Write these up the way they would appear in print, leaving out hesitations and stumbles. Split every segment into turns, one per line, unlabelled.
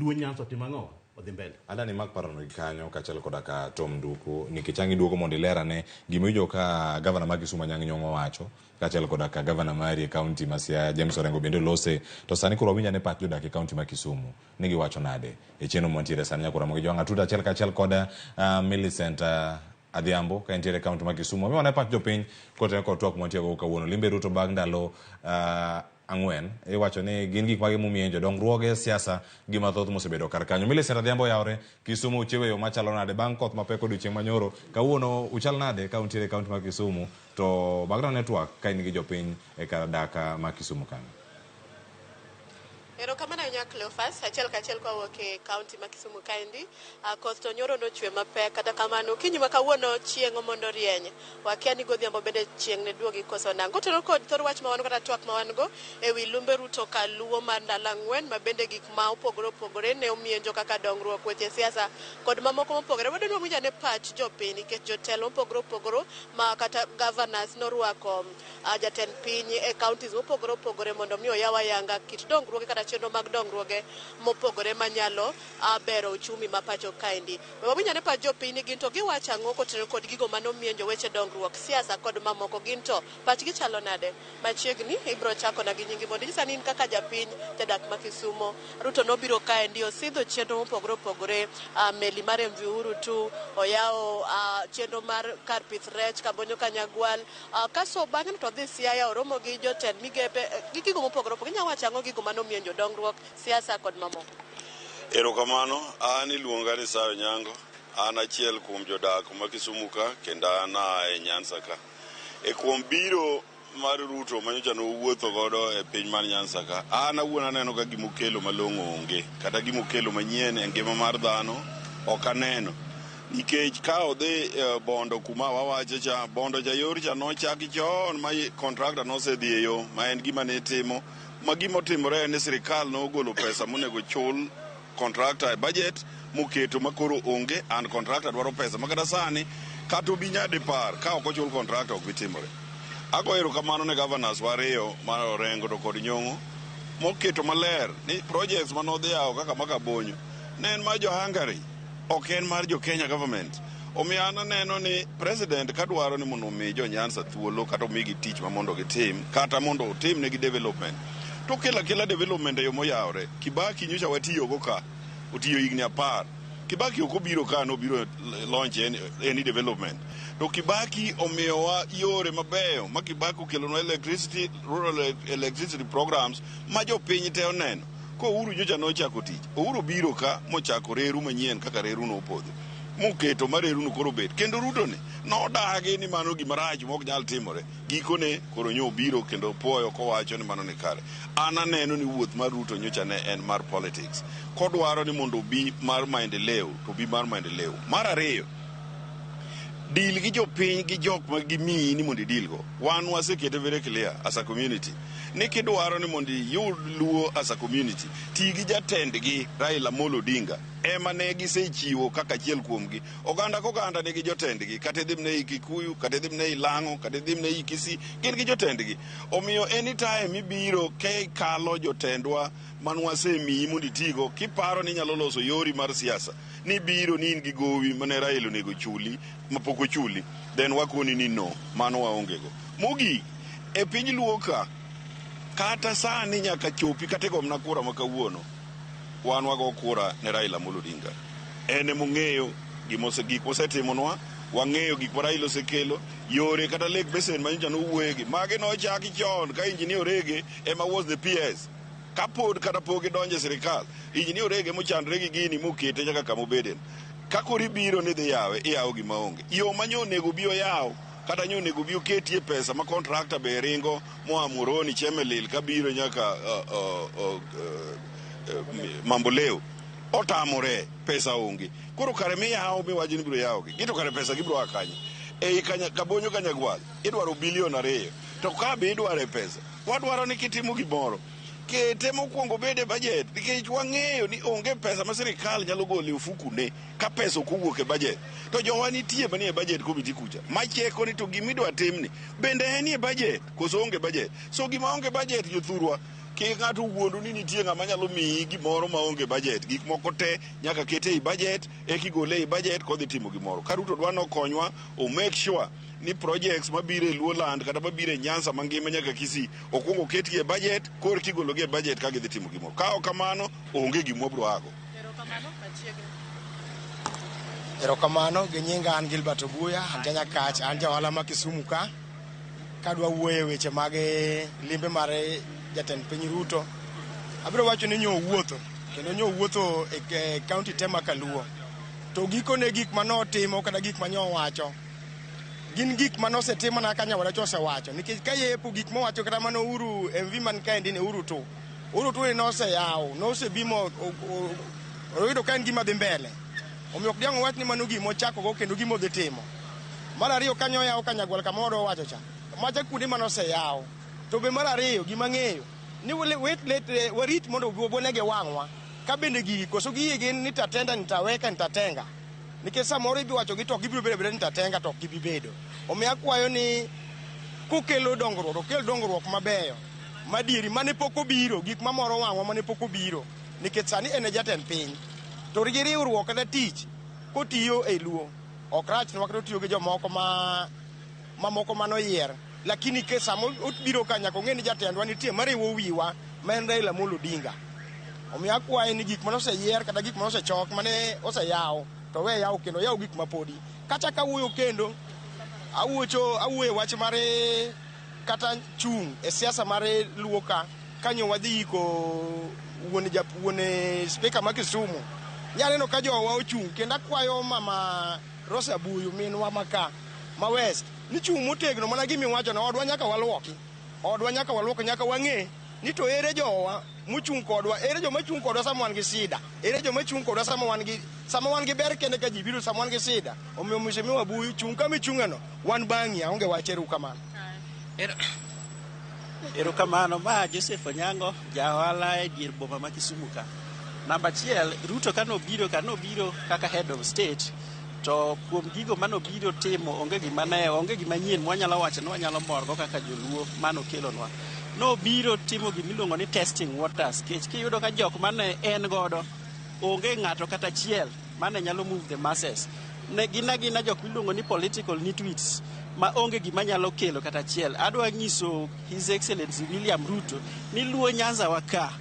Luo Nyanza otim ang'o? Odhi mbele.
Adani mak parono gi kanyo kaachiel koda ka Tom Nduku nikech ang' iduogo mondo iler ane gima iwinjo ka gavana ma Kisumu Anyang' Nyong'o wacho kaachiel koda ka gavana mari e kaunti ma Siaya James Orengo bende olose to sani koro wawinj ane pach jodak e kaunti ma Kisumu ni giwacho nade e chenro mantiere sani nyakora Ramogi Jwang' Atudo achiel kaachiel kod Millicent Adhiambo ka entiere e kaunti ma Kisumu. Wamiwa ane pach jopiny kotenore kod twak mwantie go kawuono. Limbe Ruto bang' ndalo ang'wen iwacho ni gin gik mage momienjo dongruoge siasa gi mathoth mosebedo kar kanyo. Millicent Adhiambo oyawre Kisumu uchiewo e yo machalo nade bang' koth mapek odiochieng' manyoro kawuono uchal nade ka untiere e kaunti ma Kisumu to Background Network ka in gi jopiny e kar dak ma Kisumu kanyo.
Erokamano ahinya Cleophas, achiel kachiel kawuok e kaunti ma Kisumu kaendi. Koth to nyoro nochwe mapek, kata kamano okinyi ma kawuono chieng' mondo rieny. Wakia ni godhiambo bende chieng' ne duogi koso nang'o. Kotenore kod thor wach ma wan go kata twak ma wan go e wi lumbe Ruto kaluwo mar ndalo ang'wen ma bende gik ma opogore opogore ne omienjo kaka dongruok, weche siasa kod mamoko mopogore. Wadwa ni wawinj ane pach jopiny nikech jotelo mopogore opogore ma kata governors norwako jatend piny e counties mopogore opogore mondo mi oyaw ayanga kit dongruoge kata chenro mag dongruoge mopogore manyalo bero uchumi ma pacho kaendi. We wawinj ane pach jopiny ni gin to giwacho ang'o kotenore kod gigo mane omienjo weche dongruok, siasa kod mamoko. Gin to pachgi chalo nade? Machiegni ibro chakona gi nyingi mondo inyisa ni in kaka japiny jadak ma Kisumo. Ruto nobiro kaendi osidho chenro mopogore opogore, meli mar MV Uhuru 2, oyawo chenro mar kar pith rech Kabonyo Kanyagwal, kaso bang'e to odhi Siaya oromo gi jotend migepe gi gigo mopogore opogore. Inyalo wacho ang'o gigo mane omienjo dongruok, siasa kod mamoko?
Erokamano, an iluonga ni Sayo Nyango, an achiel kuom jodak ma Kisumu ka kendo an aa e Nyanza ka. E kuom biro mar Ruto manyocha nowuotho godo e piny mar Nyanza ka, an awuon aneno ka gimokelo malong'o onge, kata gimokelo manyien e ngima mar dhano ok aneno. Nikech ka odhi Bondo kuma wawache cha, Bondo cha yor cha nochaki chon ma contractor nosedhi e yo ma en gima ne timo ma gima otimore en ni sirikal nogolo pesa monego chul contractor e budget moketo ma koro onge and contractor dwaro pesa ma kata sani kata obi nyadipar ka ok ochul contractor ok bi timore. Agoyo erokamano ne governors wa ariyo mar Orengo to kod Nyong'o moketo maler ni projects mane odhi yawo kaka ma Kabonyo ne en mar jo Hungary ok en mar jo Kenya government. Omiyo an aneno ni president kadwaro ni mondo omi jo Nyanza thuolo kata omigi tich ma mondo gitim kata mondo otim negi development to okelo akela development e yo moyawore. Kibaki nyocha watiyogo ka otiyo higni 10. Kibaki ok obiro ka nobiro launch any development. To Kibaki omiyowa yore mabeyo ma Kibaki okelonwa electricity, rural electricity programs ma jopiny te oneno. Ko Uhuru nyocha nochako tich, Uhuru biro ka mochako reru manyien kaka reru nopodho. Moketo ma reru no koro bet. Kendo Ruto ni nodagi ni mano gima rach mok nyal timore. Gikone koro nyo obiro kendo puoyo kowacho ni mano ni kare. An aneno ni wuoth mar Ruto nyocha ne en mar politics. Kodwaro ni mondo obi mar maendeleo to obi mar maendeleo. Mar ariyo, deal gi jopiny gi jok ma gimiyi ni mondo idil go. Wan wasekete very clear as a community ni kidwaro ni mondo iyud Luo as a community, ti gi jatendgi Raila Amolo Odinga ema ne gisechiwo kaka achiel kuomgi. Oganda koganda nigi jotendgi, kata idhi mne ei Kikuyu, kata idhi mne ei Lang'o, kata idhi mne ei Kisii, gin gi jotendgi. Omiyo anytime mibiro kikalo jotendwa manwasemiyi mondo itigo, kiparo ni inyalo loso yori mar siasa, nibiro ni in gi gowi mane Raila onego chuli mapok ochuli, then wakoni ni no, mano waonge go. Mogik, e piny Luo ka, kata sani nyaka chopi kata igomna kura ma kawuono, wan wago kura ne Raila Amolo Odinga. En emong'eyo gik mosetimonwa, wang'eyo gik ma Raila osekelo, yore kata Lake Basin ma nyocha nowuoye gi, magi nochaki chon ka Engineer Orege ema was the PS. Kapod kata pok gidonjo e sirikal, Engineer Orege mochandre gi gini mokete nyaka kama obede. Ka koro ibiro ni idhi yawe, iyawo gima onge. Yo ma nyo onego obi oyaw, kata nyo onego obi oketie pesa ma contractor be ringo moa Muhoroni, Chemelil kabiro nyaka Mamboleo, otamore, pesa onge. Koro kare miyawo miwacho ni ibiro yawogi, gito kare pesa gibiro a kanye? Ei Kabonyo Kanyagwal idwaro bilion 2, to ka be idware pesa? Wadwaro ni kitimo gimoro, kete mokwongo obed e budget, nikech wang'eyo ni onge pesa ma sirikal nyalo golo e ofukune ka pesa ok owuok e budget. To jowa nitie manie budget committee kucha, macheko ni to gimidwa timni, bende enie budget koso onge budget. So gima onge budget jothurwa, Kik ng'ato wuondu ni nitie ng'ama nyalo miyi gimoro maonge budget. Gik moko te nyaka ket ei budget, eka igole ei budget kodhi timo gimoro. Ka Ruto dwa nokonywa, o make sure ni projects mabiro e Luoland kata mabiro e Nyanza mangima nyaka Kisii okwongo oketgi e budget, korka igologi e budget ka gidhi timo gimoro. Ka ok kamano, onge gima wabiro ago.
Erokamano, machiegni.
Erokamano, gi nyinga an Gilbert Obuya, an janyakach, an ja ohala ma Kisumu ka. Kadwa wuoyo e weche mag limbe mar jatend piny Ruto, abiro wacho ni nyo owuotho, kendo nyo owuotho e kaunti te ma Kaluo. To gikone gik manotimo kata gik manyo owacho gin gik manosetim mana kaka Nyawadacha osewacho, nikech ka yepo gik mowacho kata mana Uhuru MV man kaendi ni Uhuru tu. Uhuru tu ni noseyawo, nosebimo oyudo ka en gima dhi mbele. Omiyo ok diang' owach ni mano gima ochakogo kendo gima odhi timo. Mar ariyo kanyo oyawo Kanyagwal kama wadwa wacho cha. Macha kuonde mane oseyaw. To be mar ariyo gima ang'eyo ni warit mondo wane gi wang'wa ka bende gigi koso giyie gin ni tatenda nitaweka nitatenga. Nikech samoro idhi wacho gi to ok gibiro bedo abeda ni tatenga to ok gibi bedo. Omiyo akwayo ni kokelo dongruok, okel dongruok mabeyo madieri mane pok obiro, gik mamoro wang'wa mane pok obiro. Nikech sani en e jatend piny. To gi riwruok kata tich kotiyo e Luo ok rach nwa kata otiyo gi jomoko ma mamoko manoyier. Lakini ke sama obiro ka nyaka ong'e ni jatendwa nitie mariwo wiwa ma en Raila Amolo Odinga. Omiyo akwaye ni gik mane oseyier kata gik mane osechok mane oseyaw to we yaw kendo yaw gik mapodi. Kachako awuoyo kendo awuoyo e wach mar kata chung' e siasa mar Luo ka kanyo wadhi iko wuon spika ma Kisumu. Nyaneno ka jowa ochung' kendo akwayo mama Rosa Buyu minwa maka ma West ni chung' motegno mana gima iwacho no odwa nyaka waluoki. Odwa nyaka waluoki, nyaka wang'e ni to ere jowa mochung' kodwa, ere joma chung' kodwa sama wan gi sida, ere joma chung' kodwa sama wan gi sama wan gi ber kende ka ji biro sama wan gi sida. Omiyo Mheshimiwa Buyu chung' kama ichung'eno, wan bang'i, aonge wach erokamano.
Erokamano, ma Joseph Onyango, ja ohala e dier boma ma Kisumu ka. Namba achiel, Ruto kanobiro ka nobiro kaka head of state to kuom gigo manobiro timo onge gima ne onge gima nyien mwanyalo wacho ni wanyalo morgo kaka joluo manokelonwa. Nobiro timo gimiluongo ni testing waters kech kiyudo ka jok mane en godo onge ng'ato kata achiel mane nyalo move the masses. Ne gin agina jok miluongo ni political nitwits ma onge gima nyalo kelo kata achiel. Adwa nyiso His Excellency William Ruto ni Luo Nyanza wa ka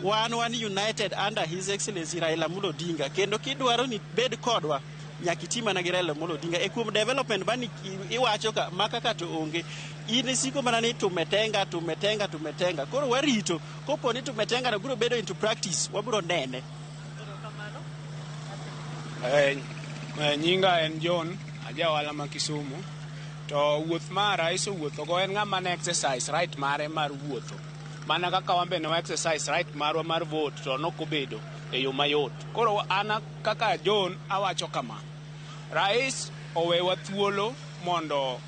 wan united under His Excellency Raila Amolo Odinga kendo kidwaro ni bed kodwa nyaka iti mana gi Raila Amolo Odinga e kuom development mani iwacho ka maka ka to onge in isiko mana ni tumetenga tumetenga tumetenga koro warito kopo ni tumetenga no biro bedo into practice wabiro nene.
Nyinga en John, aja ohala ma Kisumu. To wuoth ma rais owuothogo en ng'ama ne exercise right mare mar wuotho. Mana kaka wan be ne wa exercise right marwa mar vote to nokobedo e yo mayot. Koro an kaka John awacho kama. Rais owewa thuolo mondo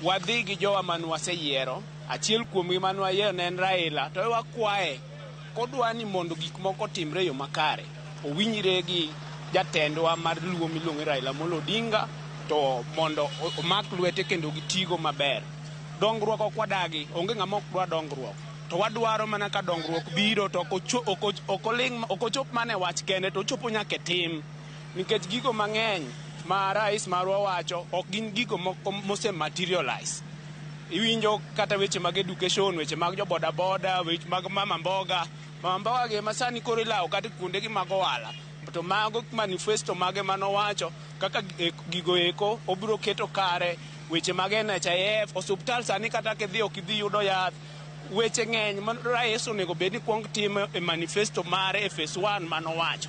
wadhi gi jowa mane waseyiero. Achiel kuomgi mane wayiero ne en Raila. To wakwaye kodwa ni mondo gik moko otimre e yo makare. Owinjre gi jatendwa mar Luo miluongo ni Raila Amolo Odinga to mondo omak lwete kendo gitigo maber. Dongruok ok wadagi, onge ng'ama ok dwa dongruok. To wadwaro mana ka dongruok biro to ok ochop mana e wach kende to ochopo nyaka e tim. Nikech gigo mang'eny ma rais marwa wacho ok gin gigo moko mose materialize. Iwinjo kata weche mag education, weche mag jo boda boda, weche mag mama mboga. Mama mboga gi ema sani koro ilawo kata kuondegi mag ohala. To mago manifesto mage manowacho kaka gigo eko obiro keto kare weche mag NHIF, osuptal sani kata kidhi ok idhi yudo yath. Weche ng'eny ma rais onego bed ni kuong timo e manifesto mare e phase 1 manowacho.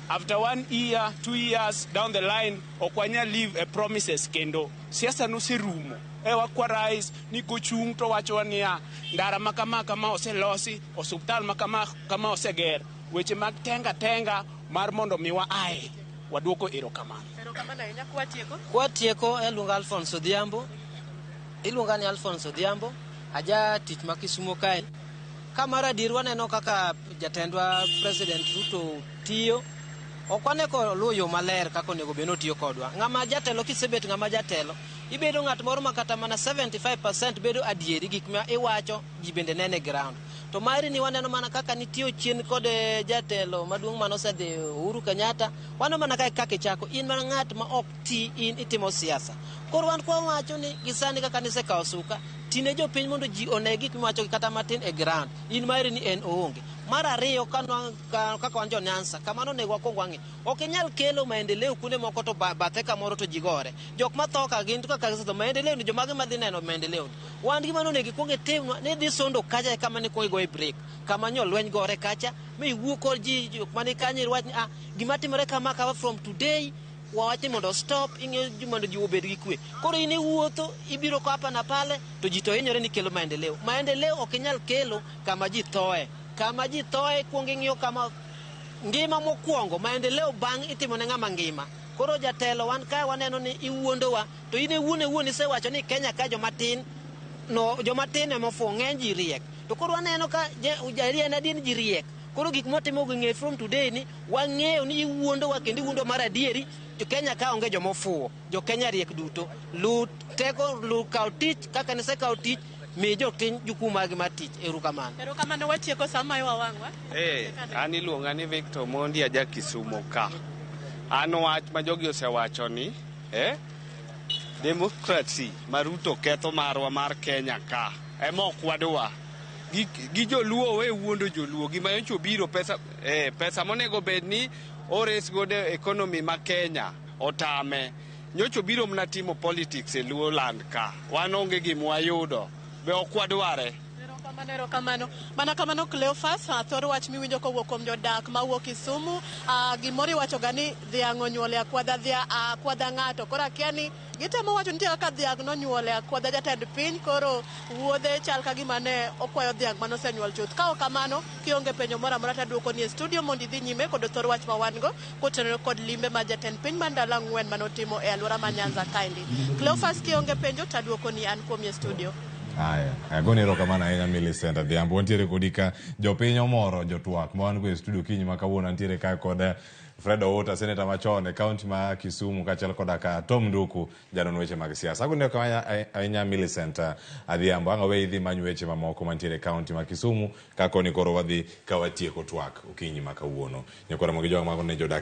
After 1 year, 2 years down the line, ok wanyal live e promises kendo. Siasa noserumo. E wakwa rais ni kochung' to wacho niya ndara ma kama kama oselosi, osuptal ma kama kama oseger. Weche mag tenga tenga mar mondo mi wa ae waduoko erokamano.
Erokamano ahinya. Kwatieko?
Kwatieko iluonga Alphonse Odhiambo. Iluonga ni Alphonse Odhiambo. Aja tich ma Kisumu kae. Ka mar adier waneno kaka jatendwa President Ruto tiyo. Ok wane koluwo yo maler kaka onego bed ni otiyo kodwa. Ng'ama jatelo kisebet ng'ama jatelo, ibedo ng'at moro ma kata mana 75% bedo adieri gik ma iwacho ji bende nene ground. To mari ni waneno mana kaka nitiyo chien kod jatelo maduong' manosedhi Uhuru Kenyatta. Waneno mana kaka ichako. In mana ng'at ma ok ti, in itimo siasa. Koro wan kwa wacho ni gisani kaka nisekawo suka, tine jopiny mondo ji one gik miwacho kata matin e ground. In mari ni en oonge. Mar ariyo, kaka wan jo Nyanza, kamano onego wakwong wang'i. Ok inyal kelo maendeleo kuonde moko to bathe kamoro to ji gore. Jok matho ka gin kaka gisetho, maendeleo ni jomage madhi neno maendeleo ni. Wan gima nonego ikwong itimnwa ni idhi sondo kacha e kama nikwong igoye break. Kama nyo lweny gore kacha, miwuo kod ji jok mani kanyo iwach ni gima timore kama kama from today wawach ni mondo stop, ing'iyo mondo ji obed gi kwe. Koro in iwuotho, ibiro ko hapa na pale, to ji to hinyore ni kelo maendeleo. Maendeleo ok inyal kelo kama ji thoe. Kama ji thoe kuong ing'iyo kama ngima mokwongo, maendeleo bang' itimo ne ng'ama ngima. Koro jatelo wan kae waneno ni iwuondowa, to in iwuon iwuon isewacho ni Kenya ka joma tin no joma tin ema ofuwo, ng'eny ji riek. To koro waneno ka en adier ni ji riek. Koro gik mwatimo gi ng'e from today ni wang'eyo ni iwuondowa kendo iwuondo mar adieri. Jo Kenya ka onge joma ofuwo, jo Kenya riek duto. Lu teko, lu kaw tich kaka nisekawo tich, mi jopiny jukumu margi mar tich. Erokamano.
Erokamano, watieko sama iwa wang'wa.
An iluonga ni Victor Mondi aja Kisumu ka. An wach ma jogi osewacho ni democracy ma Ruto ketho marwa mar Kenya ka ema ok wadwa. Gi joluo we wuondo joluo gima nyocha obiro pesa pesa monego bed ni ores godo economy ma Kenya otame. Nyocha obiro mana timo politics e Luo land ka. Wan onge gima wayudo. Be ok wadware.
Erokamano, erokamano. Mana kamano Cleophas, thor wach miwinjo kowuok kuom jodak mawuok Kisumu, gimoro iwacho ga ni dhiang' onyuolo e akwadha akwadha ng'ato. Koro akia ni gitemo wacho nitie kaka dhiang' nonyuolo e akwadha jatend piny, koro wuodhe chal ka gima ne okwayo dhiang' manosenyuol chuth. Ka ok kamano, kionge penjo moro amora taduoko ni e studio mondo idhi nyime kod thor wach ma wan go kotenore kod limbe mar jatend piny mar ndalo 4 manotimo e alwora ma Nyanza kaendi. Cleophas, kionge penjo taduoko ni an kuomi e studio.
Aya, agoni erokamano ahinya Millicent Adhiambo. Wantiere kodi ka jopiny omoro jotwak ma wan go e studio kinyi ma kawuono. Antiere ka kod Fred Outa, seneta machon e kaunti ma Kisumu, kaachiel koda ka Tom Nduku, janon weche mag siasa. Agoni erokamano ahinya Millicent Adhiambo. Ang' aweyi idhi many weche mamoko mantiere e kaunti ma Kisumu, ka koni koro wadhi ka watieko twak okinyi ma kawuono. Nyakwara mogi joga mago ne jodak e